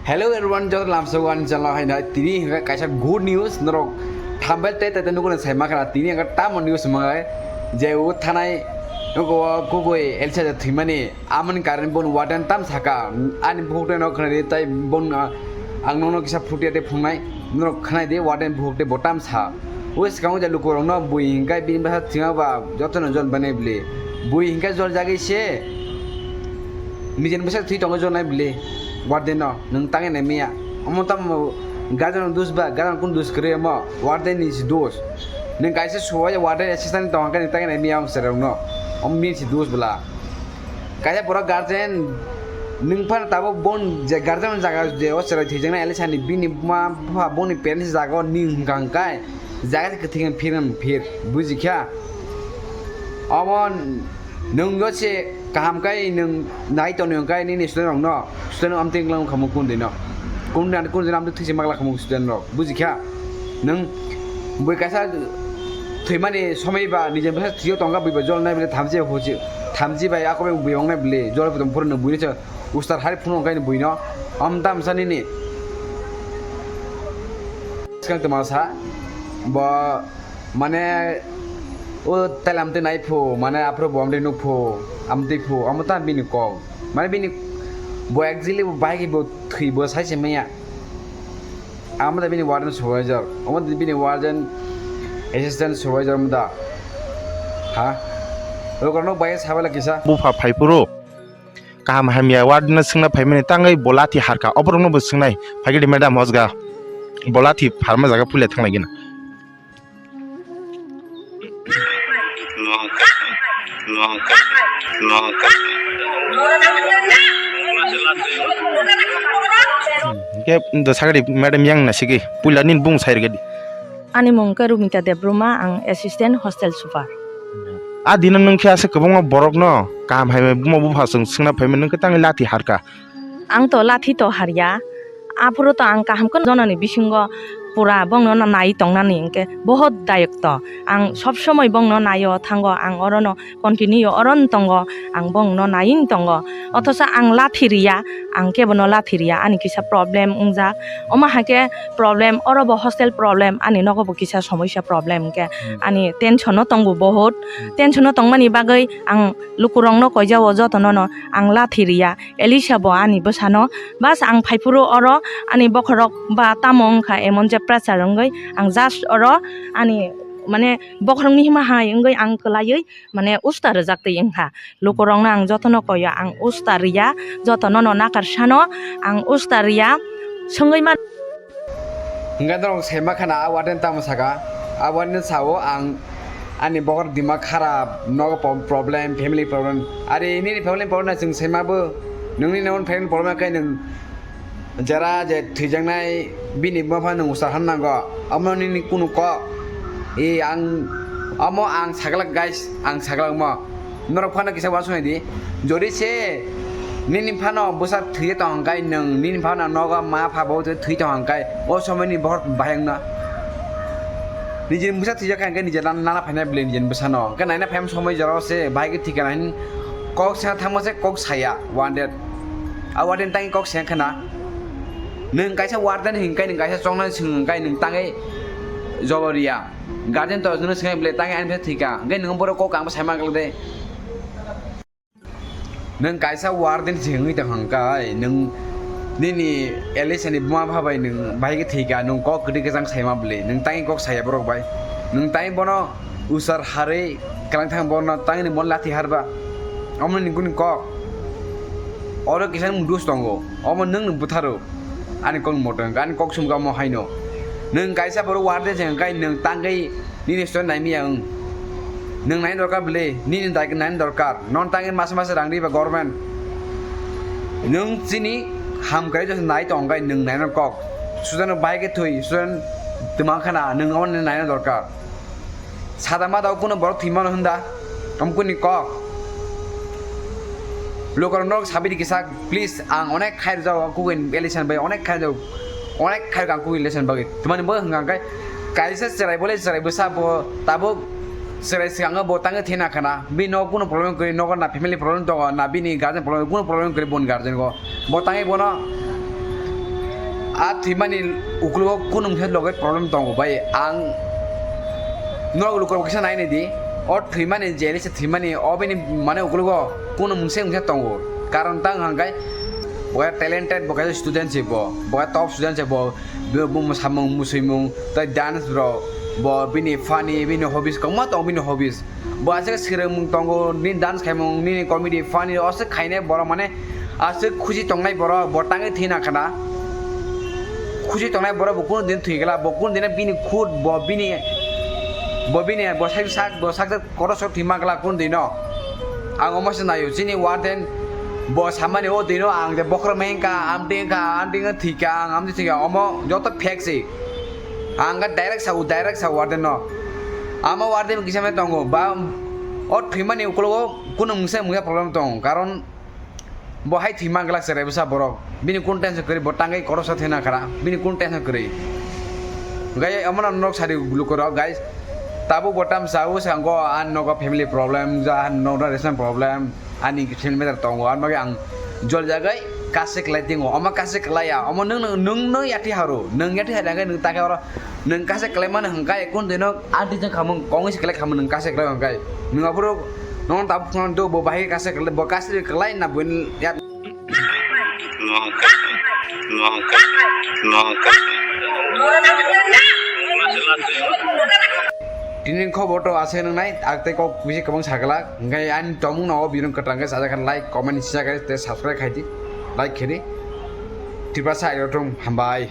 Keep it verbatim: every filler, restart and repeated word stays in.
Hello everyone, joto lamsok ani channel hai nai. Tini hingke kaisa good news, norok thumbnail tei tei nukuna sai makhana. Tini hingke tamo news mangai je o thanai nugo kugui Elsa je thwimani amani karon bon warden tam saka ani buhuk tei nok khna di tai bon ang nono kisa phutia tei phungnai norok khnai di warden buhuk tei bo tam sa. O swkango je lukurokno bui hingke bini bwsa thwima ba jotono jol banai bili. Bui hingke jol jagwi se nijeni bwsa thwi tongo jol nai bili. Warden no nwng tangwi nai miya. Omo tamo guardian ni dos ba, guardian kun dos kwrwi omo? Warden ni si dos. Nwng kaisa suwai warden assistant tong hwnkhe nwng tangwi nai miya omo chwrairokno. Omo bini si dos bwla. Kaisa borok guardian nwng phano tabuk bon je guardian jaga je o chwrai thwijak nai Elisa ni bini buma bupha boni parents jaga o nwng hwnkha hwnkhe jaga se kwthwng phir phir bujikha. Omo nwng yo se kaham kai nwng nai toni hwnkhe nini student rokno student amtwi wngkha mung kundino kundino kundino amtwi thwisi magla khamung student rok bujikha. Nwng bui kaisa thwimani somoi ba nijeni bwsa thwiyo tongkha bui ba jol nai bile thamchi huchi thamchi bai ako bai bui wngnai bile jol putum phuru nwng buino se ustar hari phunu wngkha ini buino. Amta amsa nini swkang twma sa bo mane o telam twi nai phu mane aphuru bo amtwi nuk phu amtwi phu amo ta bini kok mane bini bo actually bo bai bo thwi bo sai se maya. Amo da bini warden supervisor, amo da bini warden assistant supervisor amo da. Ha? Lukurokno bai sabala kisa. Bupha phaiphuru kaham hamya warden no swngna phaimani tangwi bo lathi harkha. Oborokno bo swngnai. Phaikhe di madam hosga. Bo lathi pharma jaga puila thanglaigwna. Hingke do sagadi madam yang na sigi puila nini bung sai rwgadi. Ani mung khe Rumita Debbarma, ang assistant hostel super. A dino nwng khe asa kwbangma borokno kaham hai buma bupha chwng swngna phaimani nwng khe tangwi lathi harkha. Ang to lathi to harya. Aphuru to ang kaham khe jonani bisingo pura bongno no nai tongnani hingke bohot dayok to. Ang sob somoi bongno naio thango, ang orono continue oron tongo, ang bongno nain tongo. Othosa ang lathi riya, ang kebono lathi riya, ani kisa problem wngjak. Omo hai khe problem, oro bo hostel problem, ani nogo bo kisa somoisa problem hingke ani tension no tongo bohot. Tension no tongmani bagwi ang lukurokno koijao jotono no ang lathi riya. Elisa bo ani bwsano, bas ang phaiphuru oro ani bokhorok ba tamo wngkha emon je pressure wngwi ang just oro ani mane bokhorokni hima hai wngwi ang kwlaiwi mane usta rwjak twi wngkha. Lukurokno ang jotono koyo ang usta riya, jotono no nakarsano ang usta riya swngwi man. Hingke norok sai makhana a warden tamo saka, a warden sao ang ani bokhorok dimag kharap, nogo po-, problem, family problem. Are nini family problem na chwng sai ma bo, nwngni non family problem khe nwng jera je thwijaknai bini buma phano nwng usa han nango. Omo nini kunu kok, e ang, omo ang saglak guys, ang saglak mo. Norok phano kisa uansuknai di. Jodi se nini phano bwsa thwiwi tong hwnkhe nwng nini phano nogo ma pha bo thwi tong hwnkhe o somoini bohor bahai wngna. Nijini bwsa thwijak kha hwnkhe nijini nana phaina bwlwi nijini bwsano. Hwnkhe naina phaima somoi jorao se bahai khe thwikha hin kok sa thangma se kok saya one day. A warden tangwi kok saya khna. Nwng kaisa warden hwnkhe nwng kaisa chongnani swng hwnkhe nwng tangwi jobab riya. Guardian to nwng swngwi bwlwi tangwi ani bwsa thwikha. Hwnkhe nwng borok kok ang bo sai mangla de. Nwng kaisa warden se wngwi tong hwnkhe, nwng nini Elisa ni buma bupha bai nwng bahai khe thwikha, nwng kok kwtwi kwchang saima bwlwi, nwng tangwi kok saya borok bai, nwng tangwi bono usar harwi kwlangthang bono tangwi nwng bono lathi harba, omo ni guni kok, oro kisa nwng dus tongo, omo nwng nwng butharo, ani kok moto hwnkhe, ani kok sumkha omo haino, nwng kaisa borok warden se hwnkhe nwng tangwi. Nini student nai miya wng. Nwng nai dorkar bwle, nini dai nai dorkar. Non tangwi masa masa rang riba government. Nwng chini hamkrai jasa nai tong kai nwng nai no kok. Student no bai khe thwi, student twmang khana nwng omo nai no dorkar. Sada ma dao kuno borok thwi mano hwnda. Am kuni kok. Lokor nok sabidi kisa, please, ang onek khai rwjao, kugui election bai onek khai rwjao. Onek khai kang kugui election bagwi. Twmani bo hwnka hwnkhe kaisa chwrai bole chwrai bwsa bo tabuk chwrai swkango bo tangwi thina khana. Bini nogo kunu problem kwrwi, nogo na family problem tongo, na bini guardian problem, kunu problem kwrwi boni guardian go. Bo tangwi bono A thwimani ukulogo kunu mungsa loge problem tongo bai. Ang norok lukurok kisa nainai di. O thwimani, jeli se thwimani, o bini mane ukulogo kunu mungsa mungsa tongo. Karon tang hangkai bo talented, bo kaisa student se bo, bo top student se bo, bo, bo samung musuimung, tai dance rok, bo bini funny, bini hobbies kwbangma tongo bini hobbies. Bo aswk swrwngmung tongo, nini dance khaimung, nini comedy, funny, aswk khainai borok, mane aswk khusi tongnai borok, bo tangwi thwina khana. Khusi tongnai borok bo kunu din thwi gala, bo kunu din bini khut, bo bini, bo bini, bo sak sak, bo sak sak kotor sok thwima gala kunu dino. Ang omo se naio, chini warden bo samani o dino ang je bokhorok mengka, amtwi wngkha, amtwi wngkha thwika, ang amtwi thwika, omo joto fake se. Ang khe direct sao, direct sao warden no. Ama warden kisa mai tongo, ba o thwimani ukulogo kunu mungsa mungsa problem tongo, karon bo hai thwima glak se rebsa borok. Bini kun tension kwrwi, bo tangwi kotor sa thwina khara, bini kun tension kwrwi. Gai amano nok sari lukurok, guys. Tabuk bo tam sao sangko, an nogo family problem, ja an nogo relation problem. Ani film meter tongo, ang bagwi ang jol jagai kase klai tingo, omo kase klai ya, omo nung, nung, nung, nung yati haru, nung yati hari angkai nung take oro, nung kase klai mano hingkai kun dino anti jeng khamung kongwi se klai khamung nung kase klai hingkai, nung aphuru nung tabuk phone do bo bahai kase klai, bo kase klai na bo ya. Tini khobor to aswk nwngnai, ang tei kok bisi kwbang saglak, hwnkhe ani tongmung no o birung kwtal khe sajak kha, like, comment, share khe tei subscribe khai di, like khe di. Tiprasa Airo Thum, hambai.